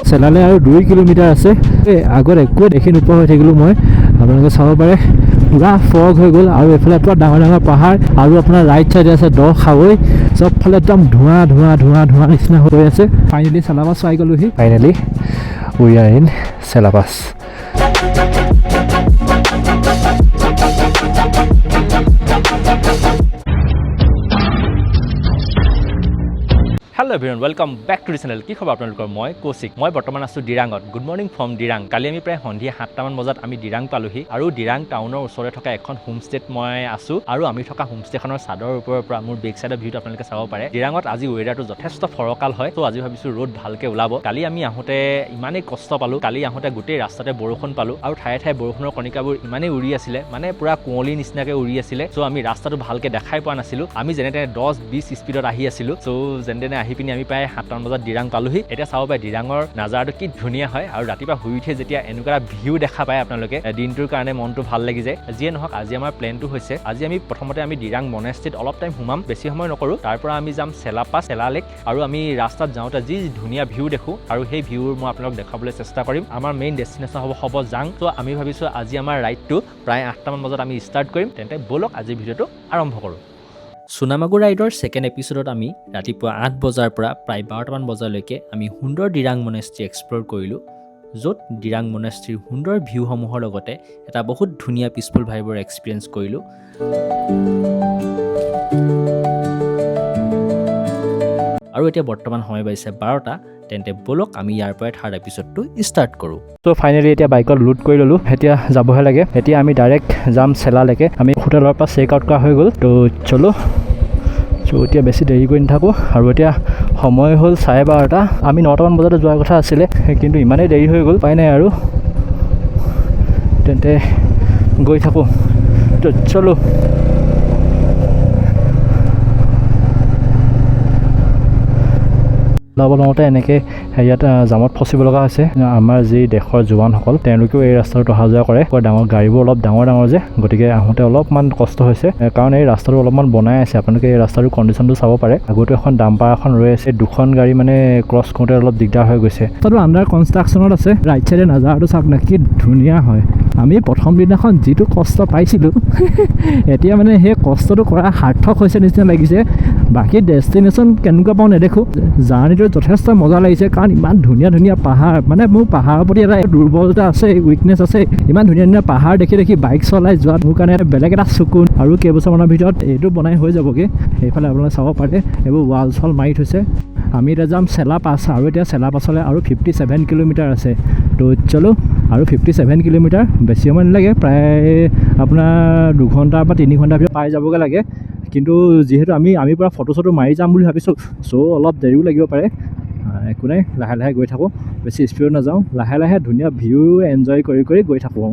চেলালে আৰু 2 কিলোমিটাৰ আছে। এই আগত একোৱে দেখি নোপোৱা হৈ থাকিলোঁ মই। আপোনালোকে চাব পাৰে, পূৰা ফগ হৈ গ'ল। আৰু এইফালে পূৰা ডাঙৰ ডাঙৰ পাহাৰ আৰু আপোনাৰ ৰাইট চাইডে আছে দ খাৱৈ। চবফালে একদম ধোঁৱা ধোঁৱা ধোঁৱা ধোঁৱা নিচিনা হৈ আছে। ফাইনেলি চেলাপাছ পাই গ'লোহি। Finally we are in Sela Pass. Hello everyone, welcome back to the channel. কি খবৰ আপোনালোকৰ? মই কৌশিক, মই বৰ্তমান আছোঁ দিৰাঙত। Good morning from Dirang. কালি আমি প্ৰায় সন্ধিয়া 7টামান বজাত আমি দিৰাং পালোহি আৰু দিৰাং টাউনৰ ওচৰতে থকা এখন হোমষ্টেত মই আছোঁ। আৰু আমি থকা হোমষ্টেখনৰ চাদৰ ওপৰৰ পৰা মোৰ বেক চাইডৰ ভিউটো আপোনালোকে চাব পাৰে। দিৰাঙত আজি ৱেডাৰটো যথেষ্ট ফৰকাল হয়। ত' আজি ভাবিছোঁ ৰ'দ ভালকৈ ওলাব। কালি আমি আহোঁতে ইমানেই কষ্ট পালোঁ। কালি আহোঁতে গোটেই ৰাস্তাতে বৰষুণ পালোঁ আৰু ঠায়ে ঠায়ে বৰষুণৰ কণিকাবোৰ ইমানেই উৰি আছিলে, মানে পূৰা কুঁৱলীৰ নিচিনাকৈ উৰি আছিলে। চ' আমি ৰাস্তাটো ভালকৈ দেখাই পোৱা নাছিলোঁ। আমি যেনে তেনে 10-20 স্পীডত আহি আছিলোঁ। চ' যেনে তেনে আহি পিনি আমি প্ৰায় 7টামান বজাত দিৰাং পালোহি। এতিয়া চাব পাৰে দিৰাঙৰ নাজাৰাটো কি ধুনীয়া হয়। আৰু ৰাতিপুৱা শুই উঠি যেতিয়া এনেকুৱা এটা ভিউ দেখা পায় আপোনালোকে, দিনটোৰ কাৰণে মনটো ভাল লাগি যায়। যিয়ে নহওক, আজি আমাৰ প্লেনটো হৈছে, আজি আমি প্ৰথমতে আমি দিৰাং মনেষ্ট্ৰীত অলপ টাইম সোমাম, বেছি সময় নকৰোঁ। তাৰ পৰা আমি যাম চেলাপাছ, চেলা লেক। আৰু আমি ৰাস্তাত যাওঁতে যি ধুনীয়া ভিউ দেখোঁ আৰু সেই ভিউৰ মই আপোনালোক দেখাবলৈ চেষ্টা কৰিম। আমাৰ মেইন ডেষ্টিনেশ্যন হ'ব জাং। ত' আমি ভাবিছোঁ আজি আমাৰ ৰাইডটো প্ৰায় 8টামান বজাত আমি ষ্টাৰ্ট কৰিম। তেন্তে ব'লক, আজিৰ ভিডিঅ'টো আৰম্ভ কৰোঁ। সোণামাগু ৰাইডৰ ছেকেণ্ড এপিছ'ডত আমি ৰাতিপুৱা 8 বজাৰ পৰা প্ৰায় 12টামান বজালৈকে আমি সুন্দৰ দিৰাং মনেষ্ট্ৰী এক্সপ্ল'ৰ কৰিলোঁ, য'ত দিৰাং মনেষ্ট্ৰীৰ সুন্দৰ ভিউসমূহৰ লগতে এটা বহুত ধুনীয়া পিচফুল ভাইবৰ এক্সপিৰিয়েঞ্চ কৰিলোঁ। আৰু এতিয়া বৰ্তমান সময় বাজিছে 12টা। তেন্তে ব'লক, আমি ইয়াৰ পৰাই থাৰ্ড এপিছ'ডটো ষ্টাৰ্ট কৰোঁ। ত' ফাইনেলি এতিয়া বাইকত লোড কৰি ল'লোঁ, এতিয়া যাবহে লাগে। এতিয়া আমি ডাইৰেক্ট যাম চেলালৈকে। আমি হোটেলৰ পৰা চেক আউট কৰা হৈ গ'ল। ত' চলো। চ' এতিয়া বেছি দেৰি কৰি নাথাকোঁ। আৰু এতিয়া সময় হ'ল 12:30। আমি 9টামান বজাতে যোৱাৰ কথা আছিলে, কিন্তু ইমানেই দেৰি হৈ গ'ল, উপায় নাই আৰু। তেন্তে গৈ থাকোঁ। তো চলো। ওলাব লওঁতে এনেকৈ ইয়াত জামত ফচিব লগা হৈছে। আমাৰ যি দেশৰ জোৱানসকল, তেওঁলোকেও এই ৰাস্তাটোত অহা যোৱা কৰে। ডাঙৰ গাড়ীবোৰ অলপ ডাঙৰ ডাঙৰ যে, গতিকে আহোঁতে অলপমান কষ্ট হৈছে, কাৰণ এই ৰাস্তাটো অলপমান বনাই আছে। আপোনালোকে এই ৰাস্তাটোৰ কণ্ডিশ্যনটো চাব পাৰে। আগতো এখন ডাম্পাৰ এখন ৰৈ আছে। দুখন গাড়ী মানে ক্ৰছ কৰোঁতে অলপ দিগদাৰ হৈ গৈছে। ৰাস্তাটো আণ্ডাৰ কনষ্ট্ৰাকশ্যনত আছে। ৰাইট চাইডে নাজাৰাটো চাওক না, কি ধুনীয়া হয়। আমি প্ৰথম দিনাখন যিটো কষ্ট পাইছিলোঁ, এতিয়া মানে সেই কষ্টটো কৰা সাৰ্থক হৈছে নিচিনা লাগিছে। বাকী ডেষ্টিনেশ্যন কেনেকুৱা পাওঁ নেদেখোঁ, জাৰ্ণিটো যথেষ্ট মজা লাগিছে, কাৰণ ইমান ধুনীয়া ধুনীয়া পাহাৰ। মানে মোৰ পাহাৰৰ প্ৰতি এটা দুৰ্বলতা আছে, উইকনেছ আছে। ইমান ধুনীয়া ধুনীয়া পাহাৰ দেখি দেখি বাইক চলাই যোৱাত মোৰ কাৰণে এটা বেলেগ এটা চকুন। আৰু কেইবছৰমানৰ ভিতৰত এইটো বনাই হৈ যাবগৈ। সেইফালে আপোনালোকে চাব পাৰে, এইবোৰ ৱাল চল মাৰি থৈছে। আমি এতিয়া যাম চেলা পাছ আৰু এতিয়া চেলা পাছলৈ আৰু 57 কিলোমিটাৰ আছে। তো চলো, আৰু 57 কিলোমিটাৰ, বেছি সময় নালাগে। প্ৰায় আপোনাৰ 2 ঘণ্টা বা 3 ঘণ্টাৰ ভিতৰত পাই যাবগৈ লাগে। কিন্তু যিহেতু আমি পূৰা ফটো চটো মাৰি যাম বুলি ভাবিছোঁ, চ' অলপ দেৰিও লাগিব পাৰে। একো নাই, লাহে লাহে গৈ থাকোঁ, বেছি স্পীডত নাযাওঁ। লাহে লাহে ধুনীয়া ভিউ এনজয় কৰি কৰি গৈ থাকোঁ।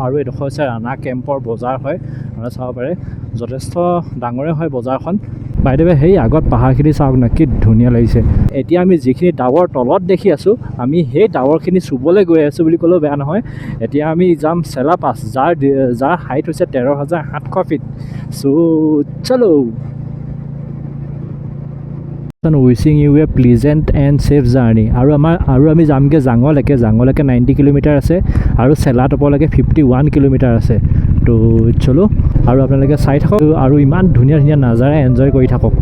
আৰু এইডোখৰ হৈছে ৰাণা কেম্পৰ বজাৰ হয়। আপোনালোকে চাব পাৰে, যথেষ্ট ডাঙৰে হয় বজাৰখন। বাইদেৱে, সেই আগত পাহাৰখিনি চাওক না, কি ধুনীয়া লাগিছে। এতিয়া আমি যিখিনি ডাৱৰ তলত দেখি আছোঁ, আমি সেই ডাৱৰখিনি চুবলৈ গৈ আছোঁ বুলি ক'লেও বেয়া নহয়। এতিয়া আমি যাম চেলা পাছ, যাৰ হাইট হৈছে 13,700 ফিট। চ' চলো। Wishing you a pleasant and safe journey. আৰু আমি যামগৈ জাঙলৈকে। জাঙলৈকে 90 কিলোমিটাৰ আছে আৰু চেলা টপলৈকে 51 কিলোমিটাৰ আছে। তো চলো, আৰু আপোনালোকে চাই থাকক আৰু ইমান ধুনীয়া ধুনীয়া নাজাৰা এনজয় কৰি থাকক।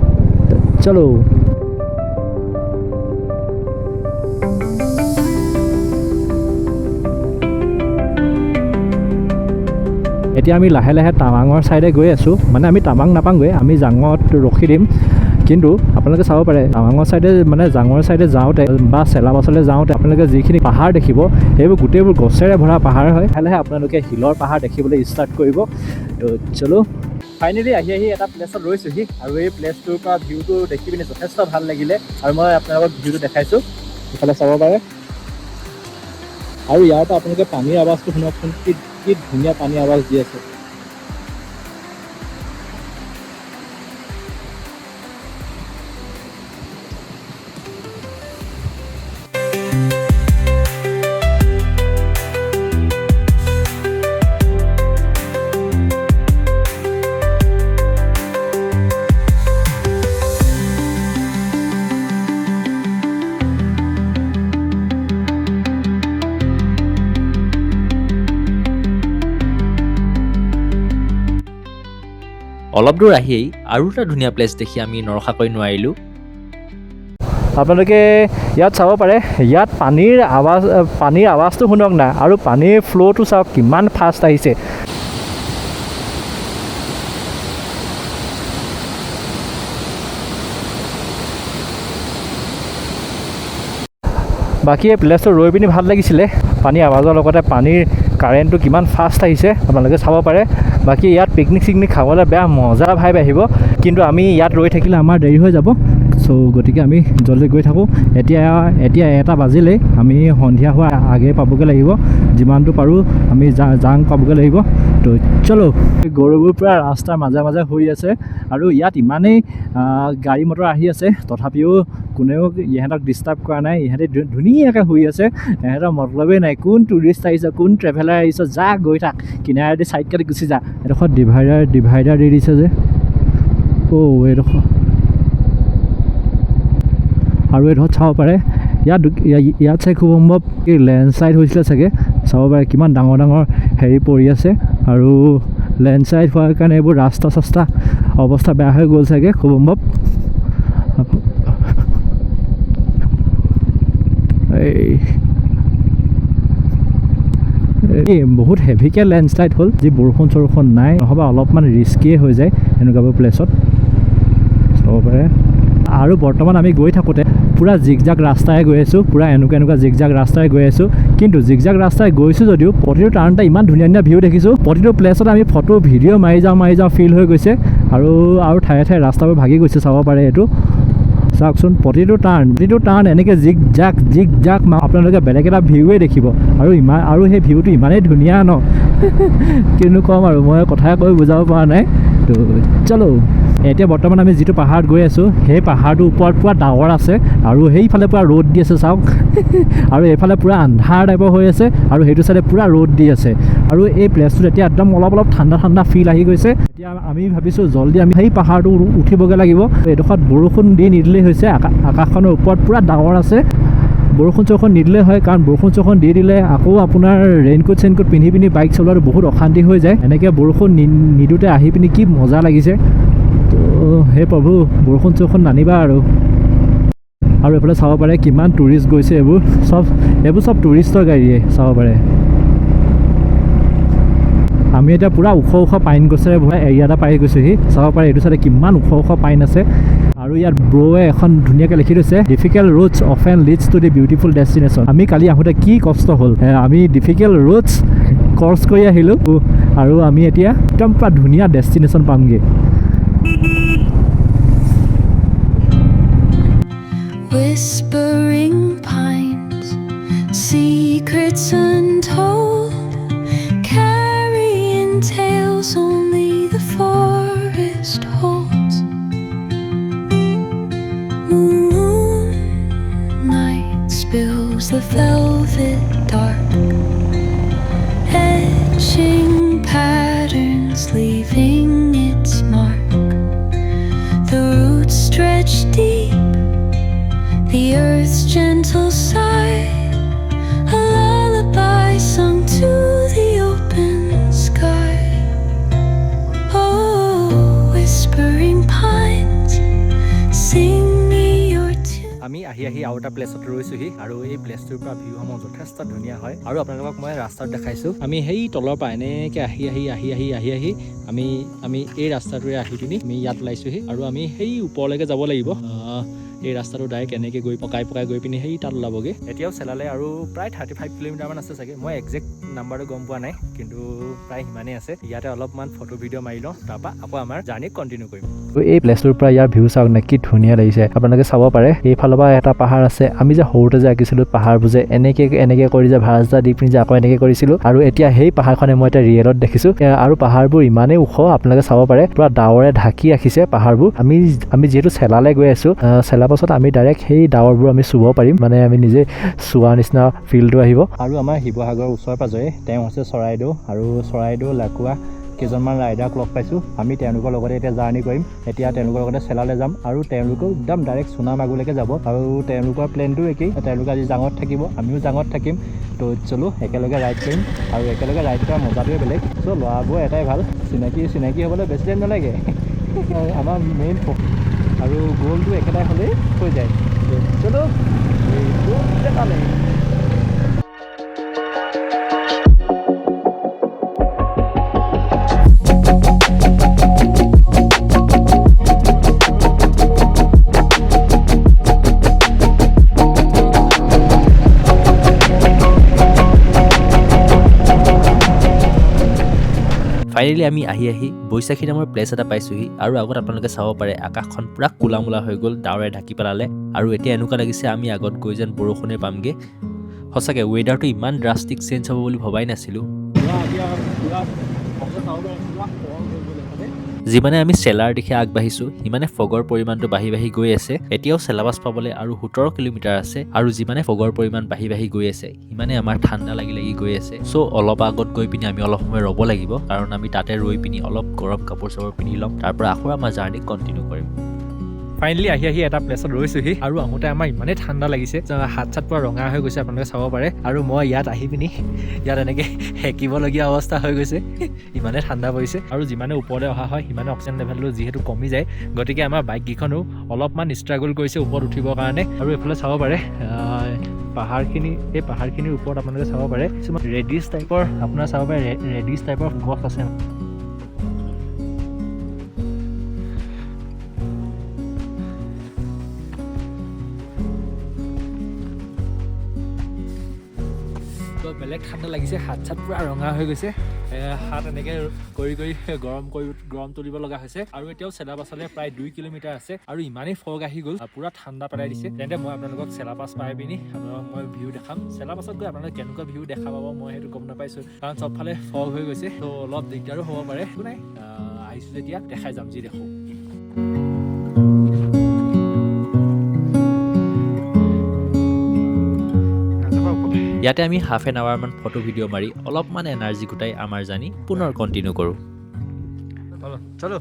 চলো। এতিয়া আমি লাহে লাহে টাৱাঙৰ ছাইডে গৈ আছোঁ। মানে আমি টাৱাং নাপাওঁগৈ, আমি জাঙত ৰখি দিম। কিন্তু আপোনালোকে চাব পাৰে, টাৱাঙৰ ছাইডে, মানে জাঙৰ ছাইডে যাওঁতে বা চেলা পাছলৈ যাওঁতে আপোনালোকে যিখিনি পাহাৰ দেখিব, সেইবোৰ গোটেইবোৰ গছেৰে ভৰা পাহাৰ হয়। লাহে লাহে আপোনালোকে শিলৰ পাহাৰ দেখিবলৈ ষ্টাৰ্ট কৰিব। তো চলো। ফাইনেলি আহি আহি এটা প্লেচত ৰৈছোহি আৰু এই প্লেচটোৰ পৰা ভিউটো দেখি পিনি যথেষ্ট ভাল লাগিলে আৰু মই আপোনালোকক ভিউটো দেখাইছোঁ। ইফালে চাব পাৰে। আৰু ইয়াৰ পৰা আপোনালোকে পানীৰ আৱাজটো শুনকচোন, কি কি ধুনীয়া পানীৰ আৱাজ দি আছে। অলপ দূৰ আহিয়েই আৰু এটা ধুনীয়া প্লেচ দেখি আমি নৰখাকৈ নোৱাৰিলোঁ। আপোনালোকে ইয়াত চাব পাৰে, ইয়াত পানীৰ আৱাজটো শুনক না, আৰু পানীৰ ফ্ল'টো চাওক কিমান ফাষ্ট আহিছে। বাকী এই প্লেচটো ৰৈ পিনি ভাল লাগিছিলে। পানীৰ আৱাজৰ লগতে পানীৰ কাৰেণ্টটো কিমান ফাষ্ট আহিছে আপোনালোকে চাব পাৰে। বাকী ইয়াত পিকনিক চিকনিক খাবলৈ বেয়া মজা ভাইব আহিব, কিন্তু আমি ইয়াত ৰৈ থাকিলে আমাৰ দেৰি হৈ যাব। চ' গতিকে আমি জল্দি গৈ থাকোঁ। এতিয়া এতিয়া 1টা বাজিলেই, আমি সন্ধিয়া হোৱাৰ আগে পাবগৈ লাগিব, যিমানটো পাৰোঁ আমি জাং পাবগৈ লাগিব। তো চলো, গৰুবোৰ পূৰা ৰাস্তাৰ মাজে মাজে শুই আছে আৰু ইয়াত ইমানেই গাড়ী মটৰ আহি আছে, তথাপিও কোনেও ইহঁতক ডিষ্টাৰ্ব কৰা নাই। ইহঁতে ধুনীয়াকৈ শুই আছে, ইহঁতৰ মতলবেই নাই কোন টুৰিষ্ট আহিছে, কোন ট্ৰেভেলাৰ আহিছে, যা গৈ থাক, কিনাৰেদি ছাইড কাটি গুচি যা। এডোখৰত ডিভাইডাৰ দি দিছে যে, অ' এইডোখৰ আৰু এইডোখৰত চাব পাৰে। ইয়াত ইয়াত চাই খুব সম্ভৱ এই লেণ্ডশ্লাইড হৈছিলে চাগে, চাব পাৰে কিমান ডাঙৰ ডাঙৰ হেৰি পৰি আছে। আৰু লেণ্ডশ্লাইড হোৱাৰ কাৰণে এইবোৰ ৰাস্তা চাস্তা অৱস্থা বেয়া হৈ গ'ল চাগে খুব সম্ভৱ। এই বহুত হেভিকৈ লেণ্ডশ্লাইড হ'ল, যি বৰষুণ চৰষুণ নাই, নহ'বা অলপমান ৰিস্কিয়ে হৈ যায় এনেকুৱাবোৰ প্লেচত, চাব পাৰে। আৰু বৰ্তমান আমি গৈ থাকোঁতে পূৰা জিগজাগ ৰাস্তাৰে গৈ আছোঁ, পূৰা এনেকুৱা এনেকুৱা জিগজাগ ৰাস্তাৰে গৈ আছোঁ। কিন্তু জিগজাগ ৰাস্তাৰে গৈছোঁ যদিও প্ৰতিটো টাৰ্ণতে ইমান ধুনীয়া ধুনীয়া ভিউ দেখিছোঁ, প্ৰতিটো প্লেচত আমি ফটো ভিডিঅ' মাৰি যাওঁ মাৰি যাওঁ ফিল হৈ গৈছে। আৰু আৰু ঠায়ে ঠায়ে ৰাস্তাবোৰ ভাগি গৈছে, চাব পাৰে। এইটো চাওকচোন, প্ৰতিটো টাৰ্ণ এনেকৈ জিগ জাক জিগ জাক আপোনালোকে বেলেগ এটা ভিউৱে দেখিব। আৰু ইমান আৰু সেই ভিউটো ইমানেই ধুনীয়া ন, কিনো ক'ম আৰু, মই কথাই কৈ বুজাব পৰা নাই। তো চলো, এতিয়া বৰ্তমান আমি যিটো পাহাৰত গৈ আছোঁ, সেই পাহাৰটোৰ ওপৰত পূৰা ডাৱৰ আছে আৰু সেইফালে পূৰা ৰ'দ দি আছে চাওক, আৰু এইফালে পূৰা আন্ধাৰ টাইপৰ হৈ আছে আৰু সেইটো চাইডে পূৰা ৰ'দ দি আছে। আৰু এই প্লেচটোত এতিয়া একদম অলপ অলপ ঠাণ্ডা ঠাণ্ডা ফিল আহি গৈছে। এতিয়া আমি ভাবিছোঁ জল্দি আমি সেই পাহাৰটো উঠিবগৈ লাগিব। এইডোখৰত বৰষুণ দি নিদিলেই হৈছে, আকাশখনৰ ওপৰত পূৰা ডাৱৰ আছে, বৰষুণ চৰষুণ নিদিলে হয়, কাৰণ বৰষুণ চৰষুণ দি দিলে আকৌ আপোনাৰ ৰেইনকোট চেইনকোট পিন্ধি পিনি বাইক চলোৱাটো বহুত অশান্তি হৈ যায়। এনেকৈ বৰষুণ নিদিওঁতে আহি পিনি কি মজা লাগিছে। তো হে প্ৰভু, বৰষুণ চৰষুণ নানিবা আৰু। আৰু এইফালে চাব পাৰে কিমান টুৰিষ্ট গৈছে, এইবোৰ চব টুৰিষ্টৰ গাড়ীয়ে চাব পাৰে। আমি এতিয়া পূৰা ওখ ওখ পাইন গছেৰে ভৰা এৰিয়া এটা পাই গৈছোঁহি, চাব পাৰে এইটো চাইডে কিমান ওখ ওখ পাইন আছে। আৰু ইয়াত ব্ৰ'ৱে এখন ধুনীয়াকৈ লিখি থৈছে, difficult roads often leads to the beautiful destination. আমি কালি আহোঁতে কি কষ্ট হ'ল, আমি ডিফিকাল্ট ৰোডছ ক্ৰছ কৰি আহিলোঁ আৰু আমি এতিয়া একদম পূৰা ধুনীয়া ডেষ্টিনেশ্যন পামগৈ। Whispering pines, secrets untold, carrying tales only the forest holds. Moonlight spills the velvet dark, etching patterns, leaving its mark. The roots stretch deep, the earth's gentle sigh, a lullaby sung to the open sky. Oh, whispering pines, sing me your tune. আমি আহি আহি আৰু এটা প্লেচত ৰৈছোঁহি আৰু এই প্লেচটোৰ পৰা ভিউসমূহ যথেষ্ট ধুনীয়া হয়। আৰু আপোনালোকক মই ৰাস্তাত দেখাইছোঁ, আমি সেই তলৰ পৰা এনেকৈ আহি আহি আহি আহি আহি আহি আমি এই ৰাস্তাটোৰে আহি পিনি আমি ইয়াত ওলাইছোঁহি আৰু আমি সেই ওপৰলৈকে যাব লাগিব। এই ৰাস্তাটো ডাইৰেক্ট এনেকৈ গৈ পকাই পকাই গৈ পিনি সেই তাত ওলাবগৈ। এতিয়াও চেলালে আৰু প্ৰায় 35 কিলোমিটাৰমান আছে চাগে। মই একজেক্ট নাম্বাৰটো গম পোৱা নাই, কিন্তু প্ৰায় সিমানেই আছে। ইয়াতে অলপমান ফটো ভিডিঅ' মাৰি লওঁ, তাৰপৰা আকৌ আমাৰ জাৰ্ণি কণ্টিনিউ কৰিম। তো এই প্লেচটোৰ পৰা ইয়াৰ ভিউ চাওক নে, কি ধুনীয়া লাগিছে। আপোনালোকে চাব পাৰে, এইফালৰ পৰা এটা পাহাৰ আছে। আমি যে সৰুতে যে আঁকিছিলোঁ পাহাৰবোৰ যে এনেকে এনেকে কৰি যে ভাঁজ এটা দি পিনি যে আকৌ এনেকে কৰিছিলোঁ, আৰু এতিয়া সেই পাহাৰখনে মই এতিয়া ৰিয়েলত দেখিছোঁ। আৰু পাহাৰবোৰ ইমানেই ওখ, আপোনালোকে চাব পাৰে, পূৰা ডাৱৰে ঢাকি ৰাখিছে পাহাৰবোৰ। আমি যিহেতু চেলালে গৈ আছোঁ, চেলা পাছত আমি ডাইৰেক্ট সেই ডাৱৰবোৰ আমি চুব পাৰিম, মানে আমি নিজে চোৱাৰ নিচিনা ফিলটো আহিব। আৰু আমাৰ শিৱসাগৰৰ ওচৰে পাঁজৰে তেওঁ হৈছে চৰাইদেউ, আৰু চৰাইদেউ লাকুৱা কেইজনমান ৰাইডাৰক লগ পাইছোঁ। আমি তেওঁলোকৰ লগতে এতিয়া জাৰ্ণি কৰিম। এতিয়া তেওঁলোকৰ লগতে চেলালৈ যাম আৰু তেওঁলোকেও একদম ডাইৰেক্ট সোণামাগুলৈকে যাব। আৰু তেওঁলোকৰ প্লেনটো একেই, তেওঁলোকে আজি জাঙত থাকিব, আমিও জাঙত থাকিম। তো চলো, একেলগে ৰাইড কৰিম আৰু একেলগে ৰাইড কৰাৰ মজাটোৱে বেলেগ। চ' ল'ৰাবোৰ এটাই ভাল, চিনাকি চিনাকি হ'বলৈ বেছি টাইম নালাগে। আমাৰ মেইন আৰু গ'লটো একেটাই হ'লেই হৈ যায়। চলো, এইটো চেলালে। ফাইনেলি আমি আহি আহি বৈশাখী নামৰ প্লেচ এটা পাইছোঁহি। আৰু আগত আপোনালোকে চাব পাৰে, আকাশখন পূৰা ক'লা মূলা হৈ গ'ল, ডাৱৰে ঢাকি পেলালে। আৰু এতিয়া এনেকুৱা লাগিছে আমি আগত গৈ যেন বৰষুণে পামগৈ। সঁচাকৈ ৱেডাৰটো ইমান ড্ৰাষ্টিক চেঞ্জ হ'ব বুলি ভবাই নাছিলোঁ। পুৰা এতিয়া পুৰা চাব পাৰে, পুৰা ফগ হৈ গ'ল এইফালে। যিমানে আমি চেলাৰ দিশে আগবাঢ়িছোঁ, সিমানে ফগৰ পৰিমাণটো বাঢ়ি বাঢ়ি গৈ আছে। এতিয়াও চেলাবাছ পাবলৈ আৰু 17 কিলোমিটাৰ আছে। আৰু যিমানে ফগৰ পৰিমাণ বাঢ়ি বাঢ়ি গৈ আছে, সিমানে আমাৰ ঠাণ্ডা লাগি লাগি গৈ আছে। চ' অলপ আগত গৈ পিনি আমি অলপ সময় ৰ'ব লাগিব, কাৰণ আমি তাতে ৰৈ পিনি অলপ গৰম কাপোৰ চাপোৰ পিন্ধি ল'ম। তাৰ পৰা আকৌ আমাৰ জাৰ্ণি কণ্টিনিউ কৰিম। ফাইনেলি আহি আহি এটা প্লেচত ৰৈছোহি। আৰু আহোঁতে আমাৰ ইমানেই ঠাণ্ডা লাগিছে যে হাত চাত পূৰা ৰঙা হৈ গৈছে, আপোনালোকে চাব পাৰে। আৰু মই ইয়াত আহি পিনি ইয়াত এনেকৈ সেকিবলগীয়া অৱস্থা হৈ গৈছে, ইমানেই ঠাণ্ডা পৰিছে। আৰু যিমানে ওপৰলৈ অহা হয়, সিমানে অক্সিজেন লেভেলটো যিহেতু কমি যায়, গতিকে আমাৰ বাইককেইখনো অলপমান ষ্ট্ৰাগল কৰিছে ওপৰত উঠিবৰ কাৰণে। আৰু এইফালে চাব পাৰে, পাহাৰখিনি, এই পাহাৰখিনিৰ ওপৰত আপোনালোকে চাব পাৰে কিছুমান ৰেডিছ টাইপৰ, আপোনাৰ চাব পাৰে ৰেডিছ টাইপৰ গছ আছে। তো বেলেগ ঠাণ্ডা লাগিছে, হাত চাত পূৰা ৰঙা হৈ গৈছে। হাত এনেকৈ কৰি কৰি গৰম কৰি গৰম তুলিব লগা হৈছে। আৰু এতিয়াও চেলাপাছলৈ প্ৰায় 2 কিলোমিটাৰ আছে। আৰু ইমানেই ফগ আহি গ'ল, পূৰা ঠাণ্ডা পেলাই দিছে। তেন্তে মই আপোনালোকক চেলাপাছ পাই পিনি আপোনালোকক মই ভিউ দেখাম। চেলাপাছত গৈ আপোনালোকে কেনেকুৱা ভিউ দেখা পাব, মই সেইটো গম নাপাইছোঁ, কাৰণ চবফালে ফগ হৈ গৈছে। ত' অলপ দিগদাৰো হ'ব পাৰে। একো নাই, আহিছোঁ যেতিয়া দেখাই যাম যি দেখোঁ। ইয়াতে আমি হাফ এন আৱাৰমান ফটো ভিডিঅ' মাৰি অলপমান এনাৰ্জি গোটাই আমাৰ জাৰ্ণি পুনৰ কণ্টিনিউ কৰোঁ। চলো।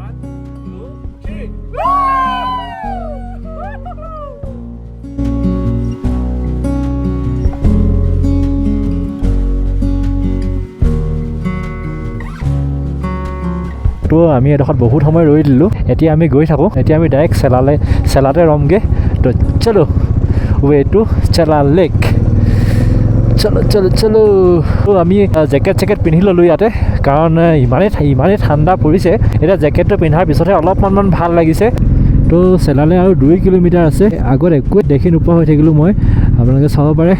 One, two, three. তো আমি এডোখৰত বহুত সময় ৰৈ দিলোঁ। এতিয়া আমি গৈ থাকোঁ। এতিয়া আমি ডাইৰেক্ট চেলালে, চেলাতে ৰ'মগৈ। তো চলো, ৱে টু চেলা লেক। চলো চলো চলো। তো আমি জেকেট চেকেট পিন্ধি ল'লোঁ ইয়াতে, কাৰণ ইমানেই ইমানেই ঠাণ্ডা পৰিছে। এতিয়া জেকেটটো পিন্ধাৰ পিছতহে অলপমানমান ভাল লাগিছে। তো চেলালে আৰু 2 কিলোমিটাৰ আছে। আগত একোৱে দেখি নোপোৱা হৈ থাকিলোঁ মই। আপোনালোকে চাব পাৰে,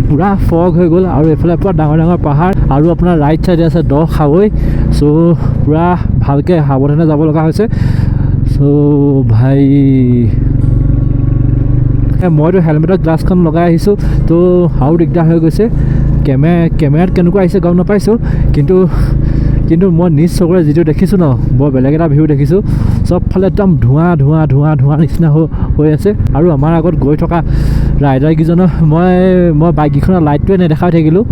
পূৰা ফগ হৈ গ'ল। আৰু এইফালে পূৰা ডাঙৰ ডাঙৰ পাহাৰ আৰু আপোনাৰ ৰাইট চাইডে আছে দ খাৱৈ। চ' পূৰা ভালকৈ সাৱধানে যাব লগা হৈছে। চ' ভাই, মইতো হেলমেটত গ্লাছখন লগাই আহিছোঁ, তো আৰু দিগদাৰ হৈ গৈছে। কেমেৰাত কেনেকুৱা আহিছে গম নাপাইছোঁ, কিন্তু মই নিজ চকুৰে যিটো দেখিছোঁ ন, বৰ বেলেগ এটা ভিউ দেখিছোঁ। চবফালে একদম ধোঁৱা ধোঁৱা ধোঁৱা ধোঁৱা নিচিনা হৈ আছে। আৰু আমাৰ আগত গৈ থকা ৰাইডাৰকেইজনৰ মই বাইককেইখনৰ লাইটটোৱে নেদেখা হৈ থাকিলোঁ।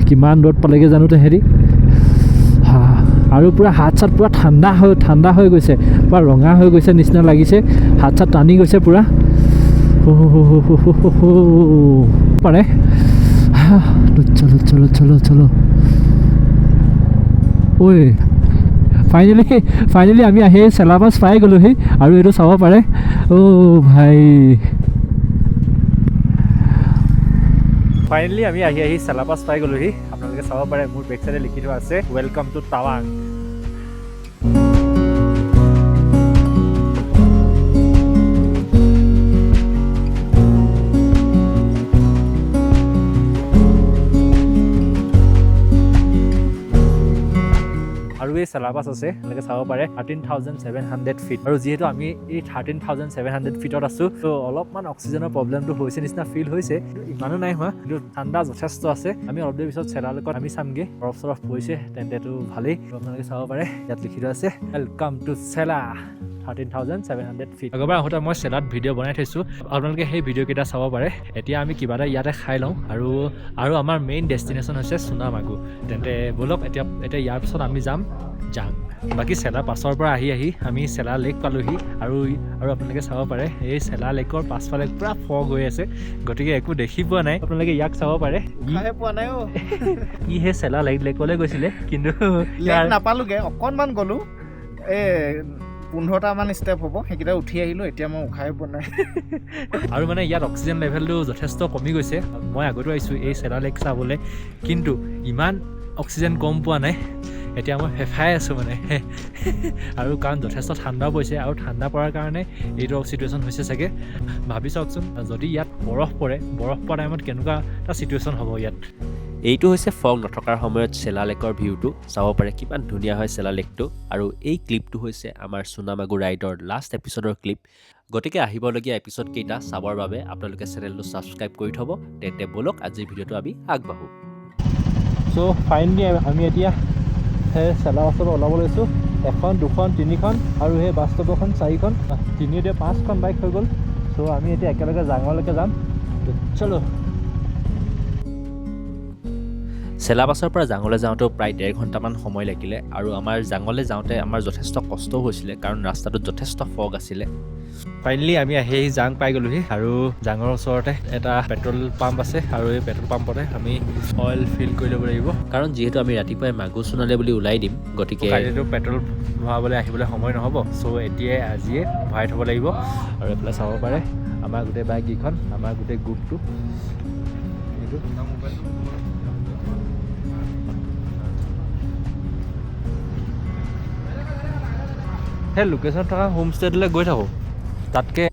কিমান দূৰত পালেগৈ জানো তেহেঁতি। হা, আৰু পূৰা হাত চাত পূৰা ঠাণ্ডা হৈ গৈছে, পূৰা ৰঙা হৈ গৈছে নিচিনা লাগিছে। হাত চাত টানি গৈছে পূৰা। হো হো হো হো হো হো হো পাৰে। হা, তো চলো চলো চলো চলো। ঐ, ফাইনেলি ফাইনেলি আমি আহি চেলাবাছ পাই গ'লোহি। আৰু এইটো চাব পাৰে। অ' ভাই। ফাইনেলি আমি আহি আহি চেলাপাছ পাই গ'লোহি। আপোনালোকে চাব পাৰে মোৰ বেক চাইডে লিখি থোৱা আছে welcome to টাৱাং। আৰু এই চেলাপাছ আছে, আপোনালোকে চাব পাৰে 13,700 ফিট। আৰু যিহেতু আমি এই 13,700 ফিটত আছোঁ, ত' অলপমান অক্সিজেনৰ প্ৰব্লেমটো হৈছে নিচিনা ফিল হৈছে, কিন্তু ইমানো নাই হোৱা, কিন্তু ঠাণ্ডা যথেষ্ট আছে। আমি অলপ দেৰি পিছত চেলালৈকত আমি চামগৈ, বৰফ চৰফ পৰিছে তেন্তেতো ভালেই। আৰু আপোনালোকে চাব পাৰে ইয়াত লিখি থোৱা আছে welcome to Sela 13,700 feet. আগৰবাৰ আহোঁতে মই চেলাত ভিডিঅ' বনাই থৈছোঁ, আপোনালোকে সেই ভিডিঅ'কেইটা চাব পাৰে। এতিয়া আমি কিবা এটা ইয়াতে খাই লওঁ আৰু আমাৰ মেইন ডেষ্টিনেশ্যন হৈছে সোণামাগু। তেন্তে ব'লক এতিয়া এতিয়া ইয়াৰ পিছত আমি যাম জাং। বাকী চেলা পাছৰ পৰা আহি আহি আমি চেলা লেক পালোহি আৰু আপোনালোকে চাব পাৰে এই চেলা লেকৰ পাছফালে পূৰা ফগ হৈ আছে, গতিকে একো দেখি পোৱা নাই। আপোনালোকে ইয়াক চাব পাৰে, উশাহে পোৱা নাই অ'। ই সেই চেলা লেকলৈ গৈছিলে, কিন্তু লেক নাপালোগে, অকণমান গ'লো, এই 15টামান ষ্টেপ হ'ব, সেইকেইটা উঠি আহিলোঁ। এতিয়া মই উশাহে পোৱা নাই। আৰু মানে ইয়াত অক্সিজেন লেভেলটো যথেষ্ট কমি গৈছে। মই আগতেও আহিছোঁ এই চেলা লেক চাবলৈ, কিন্তু ইমান অক্সিজেন কম পোৱা নাই। এতিয়া মই ফেফাই আছোঁ মানে, আৰু কাৰণ যথেষ্ট ঠাণ্ডাও পৰিছে আৰু ঠাণ্ডা পৰাৰ কাৰণে এইটো চিটুৱেশ্যন হৈছে চাগে। ভাবি চাওকচোন যদি ইয়াত বৰফ পৰে, বৰফ পৰা টাইমত কেনেকুৱা এটা চিটুৱেশ্যন হ'ব ইয়াত। এইটো হৈছে ফগ নথকাৰ সময়ত চেলা লেকৰ ভিউটো, চাব পাৰে কিমান ধুনীয়া হয় চেলা লেকটো। আৰু এই ক্লিপটো হৈছে আমাৰ সোণামাগু ৰাইডৰ লাষ্ট এপিছ'ডৰ ক্লিপ। গতিকে আহিবলগীয়া এপিছ'ড কেইটা চাবৰ বাবে আপোনালোকে চেনেলটো ছাবস্ক্ৰাইব কৰি থ'ব। তেন্তে ব'লক আজিৰ ভিডিঅ'টো আমি আগবাঢ়োঁ। চ' ফাইনেলি আমি এতিয়া সেই চেলা বাছৰ পৰা ওলাব লৈছোঁ। এখন, দুখন, তিনিখন আৰু সেই বাছ ষ্টপখন চাৰিখন, তিনি এতিয়া পাঁচখন বাইক হৈ গ'ল। চ' আমি এতিয়া একেলগে জাঙলৈকে যাম, চলো। চেলাবাছৰ পৰা জাঙলৈ যাওঁতেও প্ৰায় 1.5 ঘণ্টামান সময় লাগিলে আৰু আমাৰ জাঙলৈ যাওঁতে আমাৰ যথেষ্ট কষ্টও হৈছিলে, কাৰণ ৰাস্তাটোত যথেষ্ট ফগ আছিলে। ফাইনেলি আমি আহি আহি জাং পাই গ'লোহি আৰু জাঙৰ ওচৰতে এটা পেট্ৰল পাম্প আছে আৰু এই পেট্ৰল পাম্পতে আমি অইল ফিল কৰি ল'ব লাগিব, কাৰণ যিহেতু আমি ৰাতিপুৱাই মাগু সোণালে বুলি ওলাই দিম, গতিকে কাইলৈতো পেট্ৰল ভৰাবলৈ আহিবলৈ সময় নহ'ব। চ' এতিয়াই আজিয়ে ভৰাই থ'ব লাগিব। আৰু এইফালে চাব পাৰে আমাৰ গোটেই বাইককেইখন, আমাৰ গোটেই গ্ৰুপটো। এইটো সেই লোকেশ্যনত থকা হোমষ্টেটোলৈ গৈ থাকোঁ, তাতকৈ